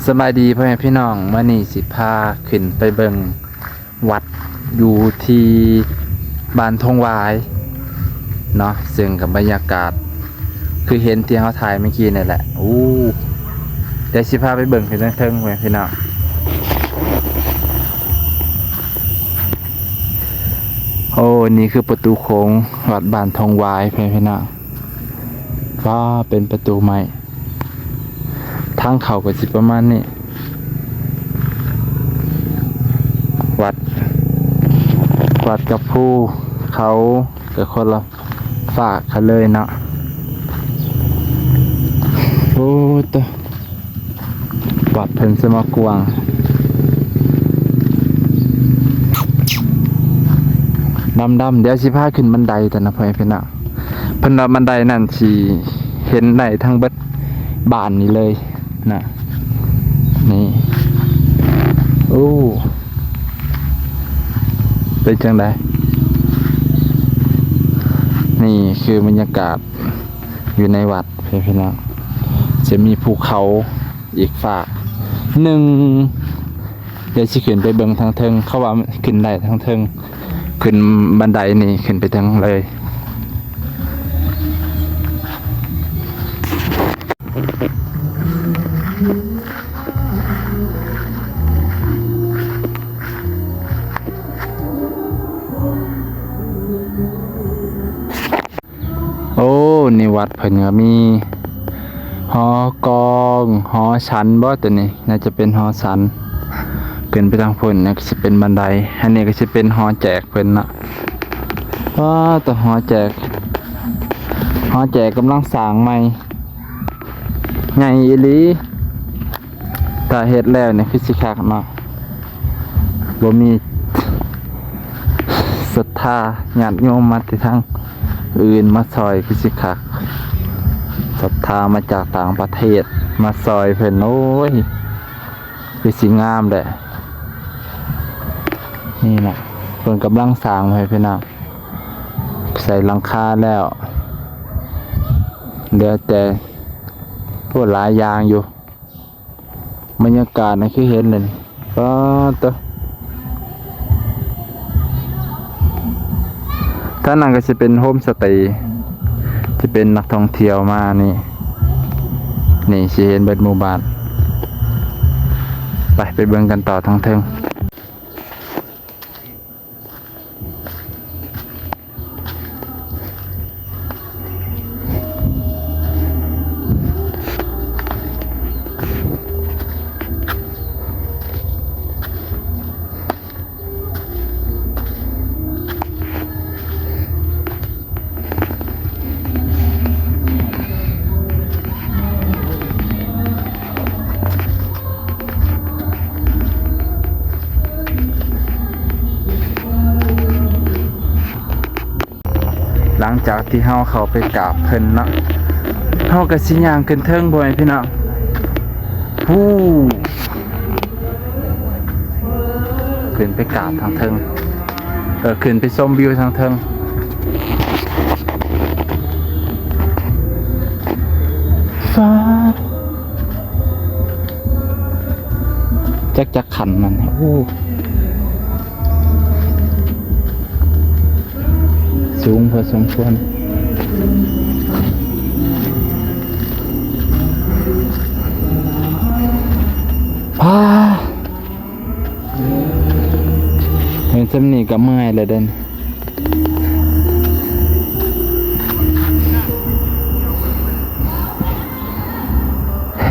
ສະບາຍດີພໍ່ແມ່ພີ່ນ້ອງ, ມື້ນີ້ຊິພາຂຶ້ນໄປເບິ່ງວັດຢູ່ທີ່ບ້ານທົ່ງຫວາຍເນາະ, ເຊິ່ງກັບບັນຍາກາດຄືເຫັນທີ່ເຮົາຖ່າຍເມື່ອກີ້ນີ້ແຫຼະ. ໂອ້ ດຽວຊິພາໄປເບິ່ງຂຶ້ນເທິງໆ ພໍ່ແມ່ພີ່ນ້ອງ. ໂອ້ ນີ້ຄືປະຕູໂຂງວັດບ້ານທົ່ງຫວາຍ ພໍ່ແມ່ພີ່ນ້ອງ. ວ້າ ເປັນປະຕູໄມ້. ທາງເຂົ້າກໍຊິປະມານນີ້. ວັດ ວັດກັບພູເຂົາກໍຄົນລະຟາກກັນເລີຍເນາະ. ໂອ້ ຕະ ວັດເພິ່ນສະມາກວ້າງດຳໆ. ດຽວຊິພາຂຶ້ນບັນໄດຕະນະ ພໍ່ແມ່ພີ່ນ້ອງ. ເພິ່ນວ່າບັນໄດນັ້ນຊິເຫັນໄດ້ທັງເບິດບ້ານນີ້ເລີຍນະ. ນີ້ ໂອ້ ເປັນຈັ່ງໃດ? ນີ້ຄືບັນຍາກາດຢູ່ໃນວັດ ພີ່ນ້ອງ, ຈະມີພູເຂົາອີກຟາກໜຶ່ງ. ດຽວຊິຂຶ້ນໄປເບິ່ງທາງເທິງ, ເຂົາວ່າຂຶ້ນໄດ້ທາງເທິງ, ຂຶ້ນບັນໄດນີ້ຂຶ້ນໄປເທິງເລີຍ. ໂອ້ ນີ້ວັດເພິ່ນກໍມີຫໍກອງ ຫໍສັນບໍ? ຕົວນີ້ໜ້າຈະເປັນຫໍສັນ. ຂຶ້ນໄປທາງພຸ້ນ ນີ້ກໍຊິເປັນບັນໄດ, ອັນນີ້ກໍຊິເປັນຫໍແຈກເພິ່ນເນາະ. ວ້າ ແຕ່ຫໍແຈກ ຫໍແຈກກຳລັງສ້າງໃໝ່ ໃຫຍ່ອີ່ຫຼີ. ຖ້າເຮັດແລ້ວນີ້ຄືຊິຄັກເນາະ, ບໍ່ມີສັດທາຍາດໂຍມມາແຕ່ທາງອື່ນມາຊ່ອຍຄືຊິຄັກ. ສັດທາມາຈາກຕ່າງປະເທດມາຊ່ອຍເພິ່ນ, ໂອ້ຍ ຄືຊິງາມແຫຼະ. ນີ້ນະ ເພິ່ນກຳລັງສ້າງໃຫ້ພີ່ນ້ອງ, ໃສ່ຫຼັງຄາແລ້ວ ເຫຼືອແຕ່ ໂອ້ ຫຼາຍຢ່າງຢູ່. ບັນຍາກາດນີ້ຄືເຫັນເລີຍນີ້ ປາດໂຕ. ທາງນັ້ນກໍຊິເປັນໂຮມສະເຕ ທີ່ເປັນນັກທ່ອງທ່ຽວມານີ້. ນີ້ຊິເຫັນເບິດໝູ່ບ້ານ. ໄປ ໄປເບິ່ງກັນຕໍ່ທາງເທິງ. ຫຼັງຈາກທີ່ເຮົາເຂົ້າໄປກາບເພິ່ນເນາະ, ເຮົາກໍຊິຍ່າງຂຶ້ນເທິງ ພໍ່ແມ່ພີ່ນ້ອງ. ພູ ຂຶ້ນໄປກາບທາງເທິງ ເອີ ຂຶ້ນໄປຊົມວິວທາງເທິງ. ຟ້າ ຈັກ ຈັກຂັ້ນມັນ ໂອ້ ສູງພໍສົມຄວນ. ອ້າ ເຫັນສ່ຳນີ້ກໍເມື່ອຍແລ້ວເດ້.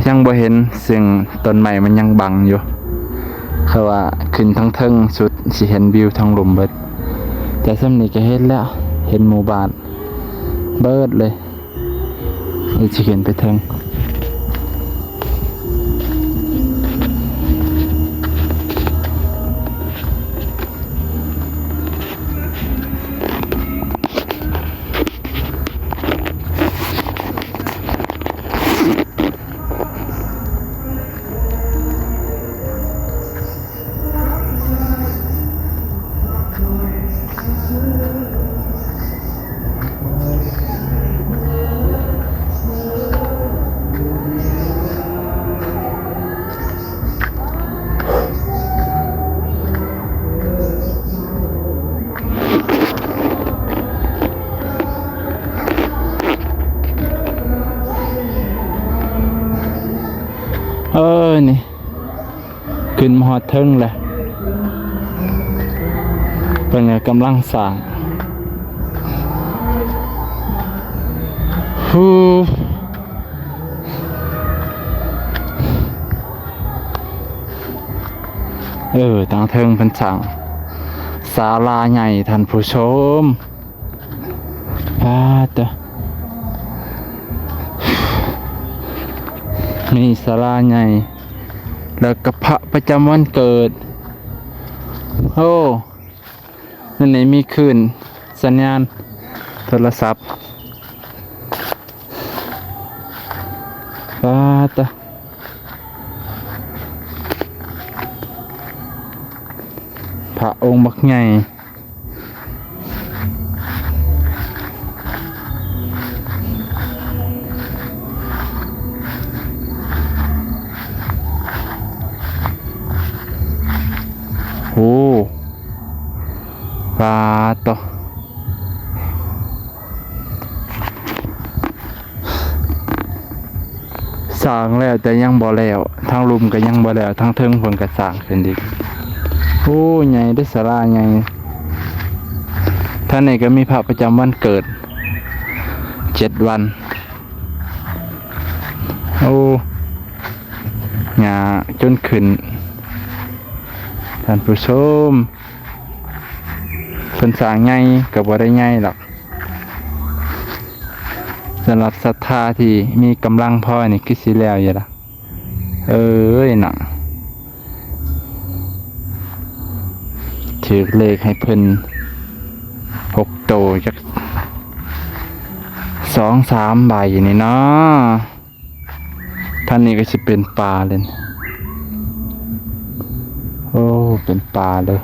ຍັງບໍ່ເຫັນ ເຊິ່ງຕົ້ນໄມ້ມັນຍັງບັງຢູ່. ເຂົາວ່າຂຶ້ນທາງເທິງສຸດຊິເຫັນວິວທາງລຸ່ມເບິດ, ແຕ່ສ່ຳນີ້ກໍເຫັນແລ້ວ, ເຫັນໝູ່ບ້ານເບິດເລີຍ. ດຽວຊິຂຶ້ນໄປເທິງ. ເ ເອີ ນີ້ ຂຶ້ນມາຮອດເທິງແລ້ວ ເພິ່ນກຳລັງສ້າງ ເອີ ທາງເທິງເພິ່ນສ້າງສາລາໃຫຍ່ ທ່ານຜູ້ຊົມ. ປາດເຕີ ມີສາລາໃຫຍ່ ແລ້ວກໍພະປະຈຳວັນເກີດ. ໂອ້ ນັ້ນນີ້ມີຄື້ນສັນຍານໂທລະສັບ. ປາດເຕີ ພະອົງບັກໃຫຍ່. ໂອ້ ປາດເຕີ ສ້າງແລ້ວແຕ່ຍັງບໍ່ແລ້ວ ທາງລຸ່ມກໍຍັງບໍ່ແລ້ວ ທາງເທິງເພິ່ນກໍສ້າງຂຶ້ນອີກ. ໂອ້ ໃຫຍ່ເດ້ສາລາໃຫຍ່. ທາງນີ້ກໍມີພະປະຈຳວັນເກີດເຈັດວັນ. ໂອ້ ຫຍ້າຈົນຂຶ້ນ ທ່ານຜູ້ຊົມ. ເພິ່ນສ້າງໃຫຍ່ກໍບໍ່ໄດ້ໃຫຍ່ດອກ ສຳລັບສັດທາທີ່ມີກຳລັງພໍນີ້ຄືຊິແລ້ວຢູ່ລະ. ເອີຍເນາະ ຖືກເລກໃຫ້ເພິ່ນຫົກໂຕຈັກສອງສາມໃບນີ້ເນາະ. ທາງນີ້ກໍຊິເປັນປ່າເລີຍ ໂອ້ ເປັນປ່າເລີຍ.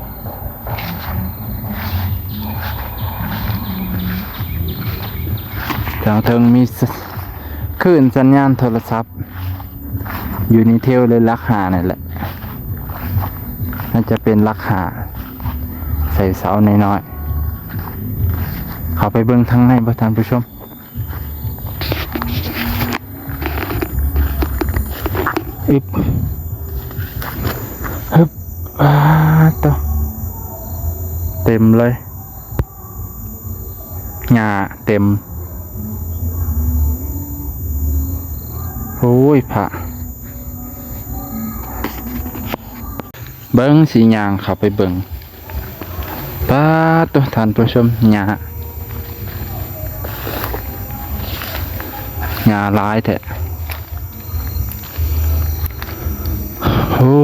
ທາງເທິງມີ ສ- ຄື້ນສັນຍານໂທລະສັບ ຢູ່ໃນແຖວເລີຍ ຫຼັກຫ້ານັ້ນແຫຼະ ໜ້າຈະເປັນຫຼັກຫ້າ ໃສ່ເສົານ້ອຍໆ. ເຂົ້າໄປເບິ່ງທາງໃນບໍ່ ທ່ານຜູ້ຊົມ? ອຶບ ຮຶບ ອາ ໂຕ ເຕັມເລີຍ ຫຍ້າເຕັມ. ໂອ້ຍ ພະ ເບິ່ງ ຊິຍ່າງເຂົ້າໄປເບິ່ງ. ປາດໂຕ ທ່ານຜູ້ຊົມ ຫຍ້າ ຫຍ້າຫຼາຍແທ້ ໂອ້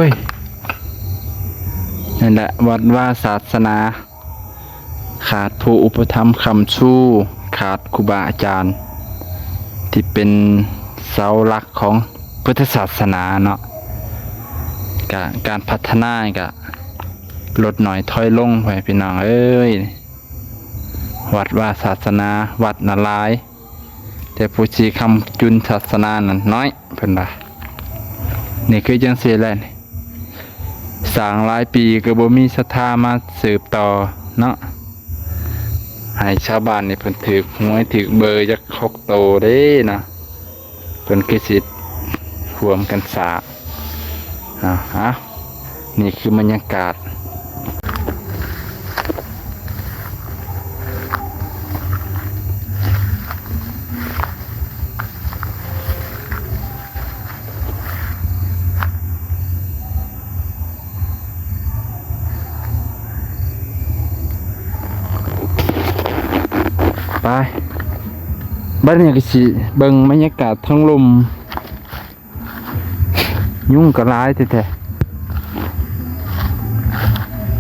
ຍ. ນັ້ນແຫຼະ ວັດວາສາສະໜາ ຂາດຜູ້ອຸປະຖຳຄ້ຳຊູ ຂາດຄູບາອາຈານ ທີ່ເປັນເສົາຫຼັກຂອງພຸດທະສາສະໜາເນາະ ກະການພັດທະນາກະ ລົດໜ້ອຍຖອຍລົງ ພໍ່ແມ່ພີ່ນ້ອງເອີຍ. ວັດວາສາສະໜາ ວັດນະຫຼາຍ ແຕ່ຜູ້ທີ່ຄ້ຳຈຸນສາສະໜານັ້ນໜ້ອຍ ເພິ່ນວ່າ. ນີ້ຄືຈັ່ງຊີ້ແຫຼະ ສ້າງຫຼາຍປີກໍບໍ່ມີສັດທາມາສືບຕໍ່ເນາະ ໃຫ້ຊາວບ້ານນີ້ເພິ່ນຖືກຫວຍຖືກເບີຈັກຫົກໂຕເດ້ເນາະ. ເພິ່ນຄືຊິຮ່ວມກັນສ້າງເນາະ. ອ່ະ ນີ້ຄືບັນຍາກາດ ໄປ ບັດນີ້ກໍຊິເບິ່ງບັນຍາກາດທາງລຸ່ມ. ຍຸງກໍຫຼາຍແທ້ໆ.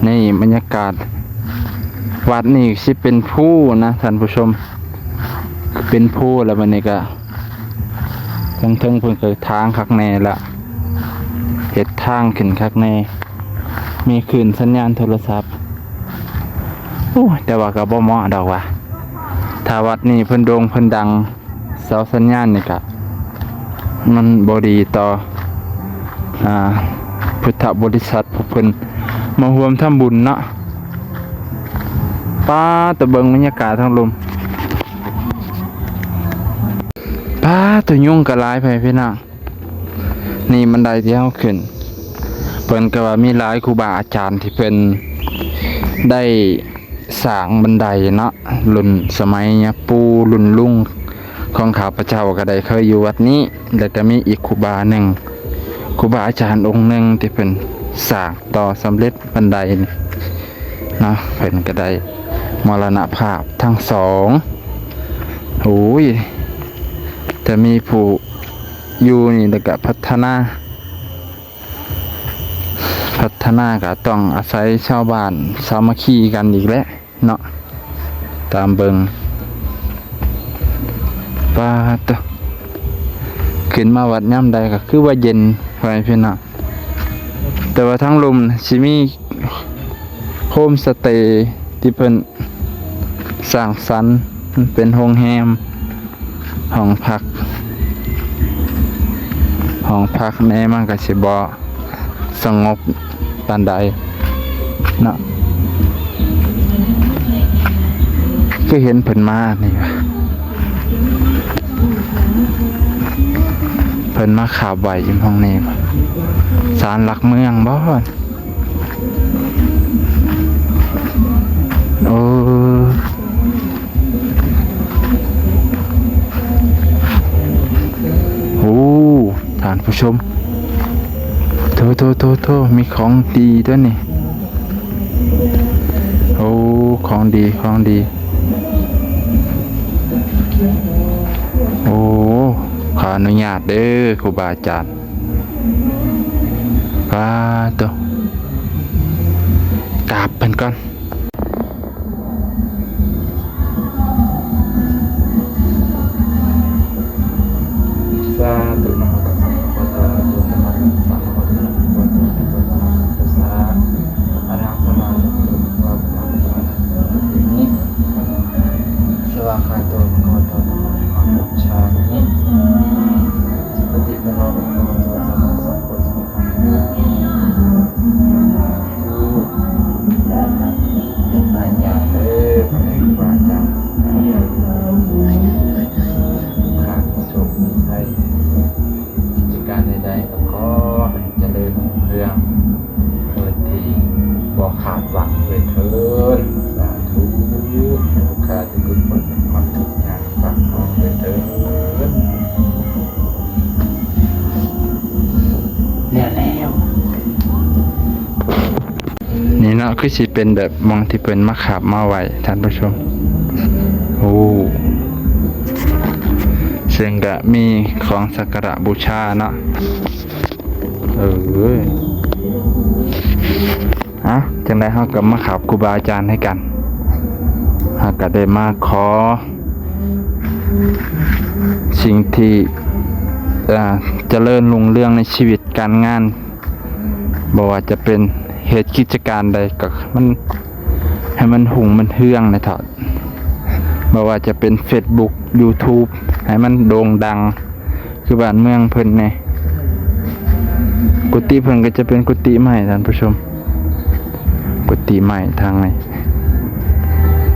ນີ້ບັນຍາກາດ ວັດນີ້ຊິເປັນພູນະທ່ານຜູ້ຊົມ ເປັນພູແລ້ວ. ບັດນີ້ກໍ ທາງເທິງເພິ່ນກໍຖາງຄັກແນ່ລະ ເຮັດທາງຂຶ້ນຄັກແນ່ ມີຄື້ນສັນຍານໂທລະສັບ. ໂອ້ຍ ແຕ່ວ່າກໍບໍ່ເໝາະດອກວ່າ ຖ້າວັດນີ້ເພິ່ນໂດ່ງເພິ່ນດັງ ເສົາສັນຍານນີ້ກະ ມັນບໍ່ດີຕໍ່ ອ່າ ພຸດທະບໍລິສັດພວກເພິ່ນມາຮ່ວມທຳບຸນເນາະ. ປາດ ຕະເບິ່ງບັນຍາກາດທາງລຸ່ມ ປາດ ໂຕ ຍຸງກໍຫຼາຍ ພໍ່ແມ່ພີ່ນ້ອງ. ນີ້ບັນໄດທີ່ເຮົາຂຶ້ນ ເພິ່ນກໍວ່າມີຫຼາຍຄູບາອາຈານທີ່ເພິ່ນໄດ້ສ້າງບັນໄດເນາະ ລຸ້ນສະໄໝຍາປູ່ລຸ້ນລຸງຂອງຂ້າພະເຈົ້າກໍໄດ້ເຄີຍຢູ່ວັດນີ້ ແລ້ວກໍມີອີກຄູບາໜຶ່ງ ຄູບາອາຈານອົງໜຶ່ງທີ່ເພິ່ນສ້າງຕໍ່ສຳເລັດບັນໄດນີ້ເນາະ ເພິ່ນກໍໄດ້ມໍລະນະພາບທັງສອງ. ໂອ້ຍ ແຕ່ມີຜູ້ຢູ່ນີ້ແລ້ວກໍພັດທະນາ ພັດທະນາກໍຕ້ອງອາໄສຊາວບ້ານສາມັກຄີກັນອີກແຫຼະເນາະ ຕາມເບິ່ງ. ປາດໂທ້ ຂຶ້ນມາວັດຍາມໃດກໍຄືວ່າເຢັນ ພໍ່ແມ່ພີ່ນ້ອງ ແຕ່ວ່າທາງລຸ່ມຊິມີໂຮມສະເຕທີ່ເພິ່ນ ສ້າງສັນ ມັນເປັນໂຮງແຮມ ຫ້ອງພັກ ຫ້ອງພັກແດ່ ມັນກໍຊິບໍ່ສະຫງົບປານໃດເນາະ. ຄືເຫັນເພິ່ນມານີ້ຫວາ ເພິ່ນມາຂາບໄຫວ້ຢູ່ໝ່ອງນີ້ຫວາ ສານຫຼັກເມືອງບໍ່? ໂອ້ ໂອ້ ທ່ານຜູ້ຊົມ ໂທ້ໆໆໆ ມີຂອງດີຕົວນີ້ ໂອ້ ຂອງດີ ຂອງດີ ໂອ້ ຂໍອະນຸຍາດເດີ ຄູບາອາຈານ. ປາດໂທ້ ກາບເພິ່ນກ່ອນ. ສາທຸ ນະໂມຕັດສະ ພະຄະວະໂຕ ອະລະຫະໂຕ ສຳມາສຳພຸດທັດສະ ອະລະຫັງ ສຳມາສຳພຸດໂທ ສະວາຄາໂຕ ພະຄະວະໂຕ ສຳມາສຳພຸດທັດສະ ສາທຸ ເປັນມາຍາເດີ ພໍ່ແມ່ຄູບາອາຈານ ຂ້າມີໂຊກມີໄຊ ກິດຈະການໃດໆ ກໍຂໍໃຫ້ຈະເລີນຮຸ່ງເຮືອງ ໂດຍທີ່ບໍ່ຂາດຫວັງເລີຍເທີ້ນ ສາທຸ. ໃຫ້ລູກຄ້າທຸກໆຄົນມີຄວາມສຸກຍາກປາກທ້ອງເລີຍເທີ້ນ. ແລ້ວໆ ນີ້ເນາະ ຄືຊິເປັນແບບໝ່ອງທີ່ເພິ່ນມາຂາບມາໄຫວ້ ທ່ານຜູ້ຊົມ. ໂອ້ ເຊິ່ງກະມີຂອງສັກກາລະບູຊາເນາະ. ເອີ ເອົ້າ ຈັ່ງໃດເຮົາກໍມາຂາບຄູບາອາຈານໃຫ້ກັນ ເຮົາກໍໄດ້ມາຂໍ ສິ່ງທີ່ ເອີ ຈະເລີນຮຸ່ງເຮືອງໃນຊີວິດການງານ ບໍ່ວ່າຈະເປັນເຮັດກິດຈະການໃດກໍມັນ ໃຫ້ມັນຮຸ່ງມັນເຮືອງແດ່ເທາະ ບໍ່ວ່າຈະເປັນເຟສບຸກ ຢູທູບ ໃຫ້ມັນໂດ່ງດັງ ຄືບ້ານເມືອງເພິ່ນແດ່. ກຸຕິເພິ່ນກໍຈະເປັນກຸຕິໄມ້ ທ່ານຜູ້ຊົມ ກຸຕິໄມ້ທາງນີ້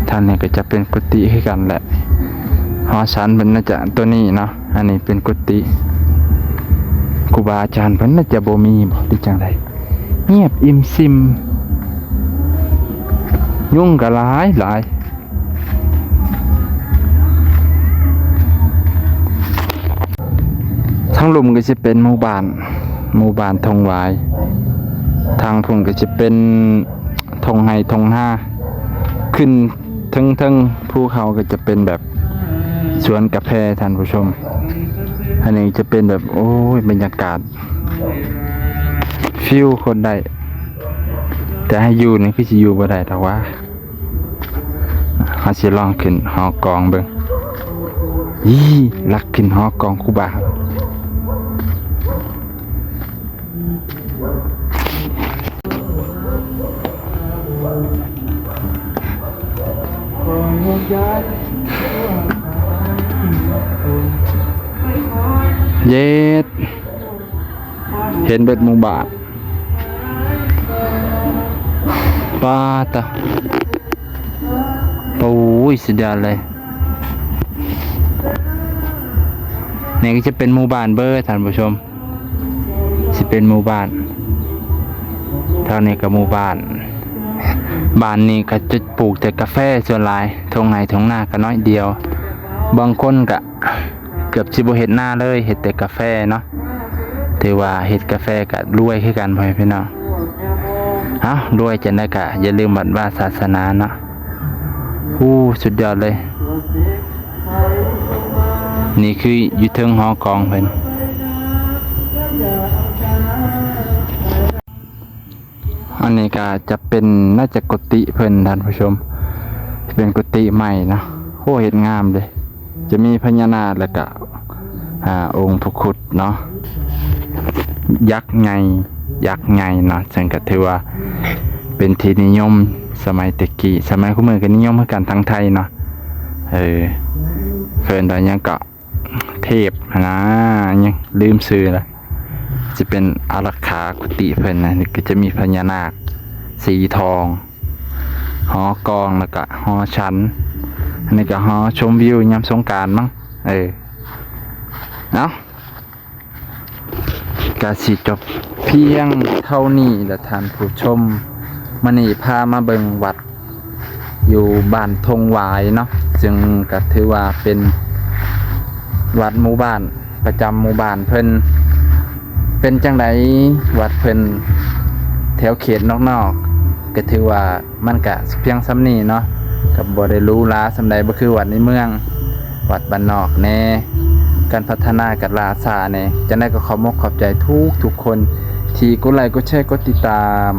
ທາງນີ້ກໍຈະເປັນກຸຕິຄືກັນແຫຼະ. ຫໍສັນເພິ່ນໜ້າຈະຕົວນີ້ເນາະ ອັນນີ້ເປັນກຸຕິ ຄູບາອາຈານເພິ່ນໜ້າຈະບໍ່ມີບໍ ຫຼືຈັ່ງໃດ? ງຽບອີ່ມຊຶມ ຍຸງກໍຫຼາຍໆ. ທາງລຸ່ມກໍຊິເປັນໝູ່ບ້ານ ໝູ່ບ້ານທົ່ງຫວາຍ, ທາງພຸ້ນກໍຊິເປັນທົ່ງໄຮ່ທົ່ງນາ, ຂຶ້ນເທິງໆພູເຂົາກໍຈະເປັນແບບສວນກາແຟທ່ານຜູ້ຊົມ. ອັນນີ້ຈະເປັນແບບ ໂອ້ຍ ບັນຍາກາດ ຟີວໂຄດໄດ້, ແຕ່ໃຫ້ຢູ່ນີ້ຄືຊິຢູ່ບໍ່ໄດ້ດອກຫວາ. ເຮົາຊິລອງຂຶ້ນຫໍກອງເບິ່ງ. ອີ ລັກຂຶ້ນຫໍກອງຄູບາ. ເຢັດ ເຫັນເບິດໝູ່ບ້ານ. ປາດຕະ ໂອ້ຍ ສຸດຍອດເລີຍ. ນີ້ກໍຈະເປັນໝູ່ບ້ານເບີ ທ່ານຜູ້ຊົມ. ຊິເປັນໝູ່ບ້ານ ແຖວນີ້ກໍໝູ່ບ້ານ. ບ້ານນີ້ກໍຈະປູກແຕ່ກາແຟສ່ວນຫຼາຍ, ທົ່ງໄຮ່ທົ່ງນາກໍນ້ອຍດຽວ. ບາງຄົນກໍເກືອບຊິບໍ່ເຮັດນາເລີຍ, ເຮັດແຕ່ກາແຟເນາະ. ຖືວ່າເຮັດກາແຟກໍລວຍຄືກັນ ພໍ່ແມ່ພີ່ນ້ອງ. ເອົ້າ, ລວຍຈັ່ງໃດກໍຢ່າລືມວັດວາສາສະໜາເນາະ. ໂອ້ ສຸດຍອດເລີຍ. ນີ້ຄືຢູ່ເທິງຫໍກອງເພິ່ນ. ອັນນີ້ກໍຈະເປັນ ໜ້າຈະກຸຕິເພິ່ນ ທ່ານຜູ້ຊົມ, ເປັນກຸຕິໃໝ່ເນາະ. ໂອ້ ເຮັດງາມເດ້. ຈະມີພະຍານາກ ແລ້ວກະ ອ່າ ອົງພະຄຸດເນາະ, ຍັກໃຫຍ່ ຍັກໃຫຍ່ເນາະ, ເຊິ່ງກະຖືວ່າເປັນທີ່ນິຍົມສະໄໝແຕ່ກີ້. ສະໄໝຄຸມື້ກະນິຍົມຄືກັນທາງໄທເນາະ. ເອີ ເອີ້ນວ່າຫຍັງເກາະ ເທບຫັ້ນນາ, ຫຍັງລືມຊື່ລະ. ຈະເປັນອາລັກຂາກຸຕິເພິ່ນນະ, ກະຈະມີພະຍານາກສີທອງ. ຫໍກອງ ແລ້ວກະຫໍສັນ. ອັນນີ້ກະຫໍຊົມວິວຍາມສົງການມັ້ງ. ເອີ ເອົ້າ, ກະຊິຈົບພຽງເທົ່ານີ້ລະທ່ານຜູ້ຊົມ. ມື້ນີ້ພາມາເບິ່ງວັດຢູ່ບ້ານທົ່ງຫວາຍເນາະ, ເຊິ່ງກະຖືວ່າເປັນວັດໝູ່ບ້ານ ປະຈຳໝູ່ບ້ານເພິ່ນ. ເປັນຈັ່ງໃດວັດເພິ່ນແຖວເຂດນອກໆ? ກະຖືວ່າມັນກະພຽງສ່ຳນີ້ເນາະ, ກະບໍ່ໄດ້ຫຼູຫຼາສ່ຳໃດ, ບໍ່ຄືວັດໃນເມືອງ, ວັດບ້ານນອກແດ່, ການພັດທະນາກະລ້າຊ້າແດ່. ຈັ່ງໃດກໍຂອບມົກຂອບໃຈທຸກໆຄົນທີ່ກົດໄລ ກົດແຊ ກົດຕິດຕາມ.